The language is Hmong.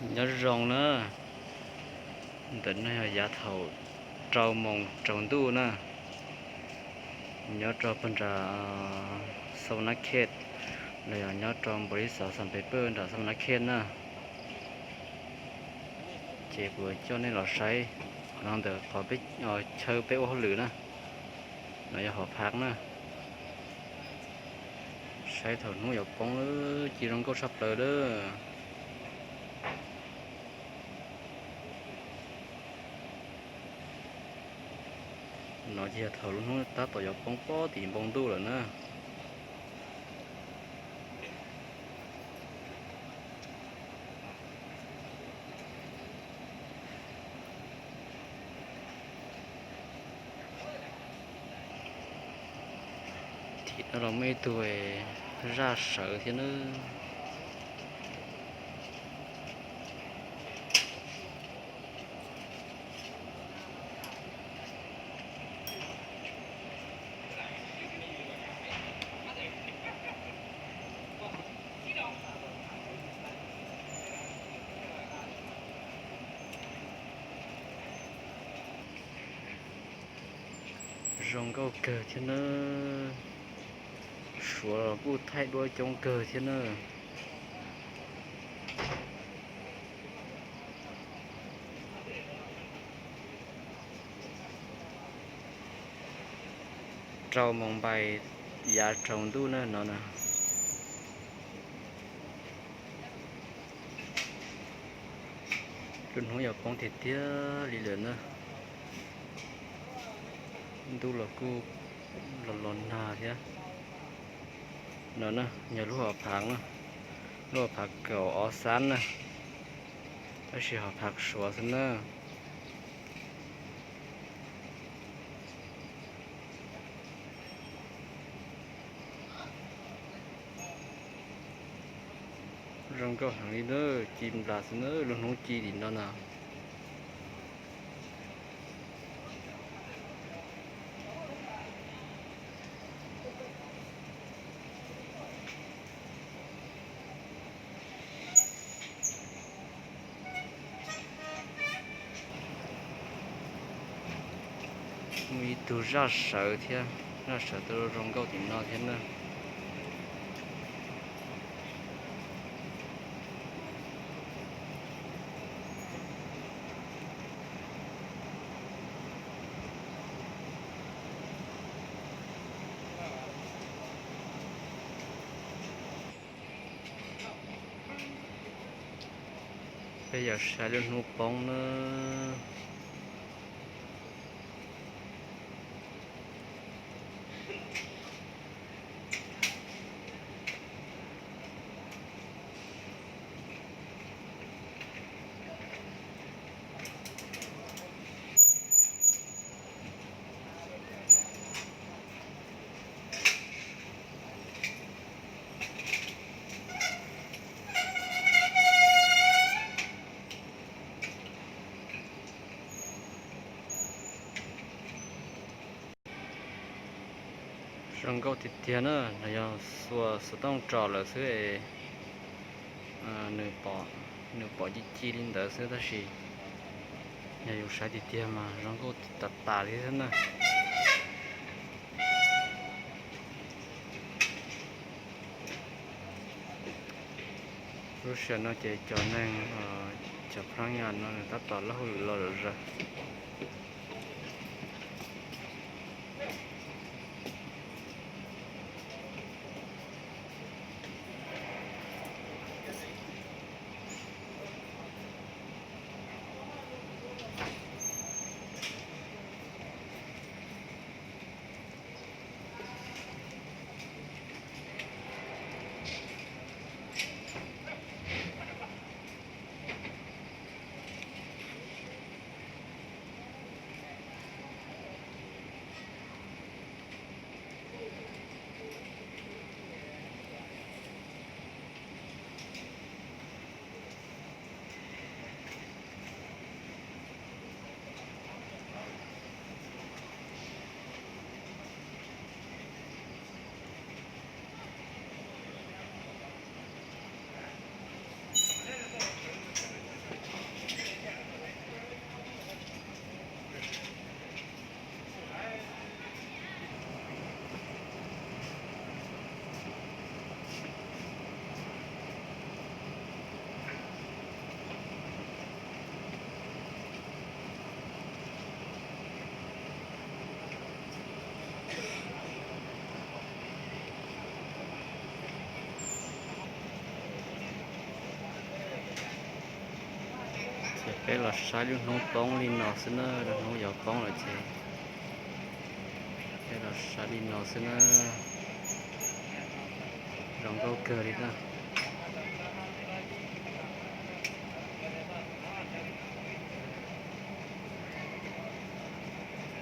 Nyob zoo na, ntawm no yog yav thaum rau moos tsaus ntuj na, nyob rau pag nram Savannakhet, los yog nyob rau npaum li xav San Pes Pawj nram Savannakhet na. Ces kuv coj nej los saib qhov no ntawm qhov peb chaw peb ua hauj lwm na. No yog hov phav na. Saib thaum hnub yuav poob, ci zoo nkauj tshaj plaws lawm. No ces yog thaum lub hnub tab tom yuav poob pob tim npoo ntuj lawm na. Tim no los muaj ib tug zaj sawv thiab na. Zoo nkauj kawg thiab na. Suav los kuj thaij duab coob kawg thiab na. Rau moos npais yav tsaus ntuj na no na. Lub hnub yuav poob tiag tiag li lawm na. Ntuj los kuj los los nag thiab. No na yog lub hov phav, lub hov phav kaum ob xab na, tab sis hov phav suav xwb na. Zoo nkauj heev li na, ci nplas xwb na, lub hnub ci tim no na. Muaj ib tug zaj sawv thiab, zaj sawv tuaj zoo nkauj tim no thiab na. Peb yog saib lub hnub poob na. Zoo nkauj tiag tiag na, no yog xuas xov tooj tsom lawm xwb es nws pom ci ci li ntawd xwb, tab sis yog yus saib tiag tiag mas zoo nkauj tas tas li thiab na. Lub sij hawm no ces cov neeg, cov phab nyas no nws tab tom lawb hauj lwm los zom zaws. Peb los saib lub hnub poob li no xwb na, lub hnub yuav poob lawm ces peb los saib li no xwb na. Zoo nkauj kawg li na.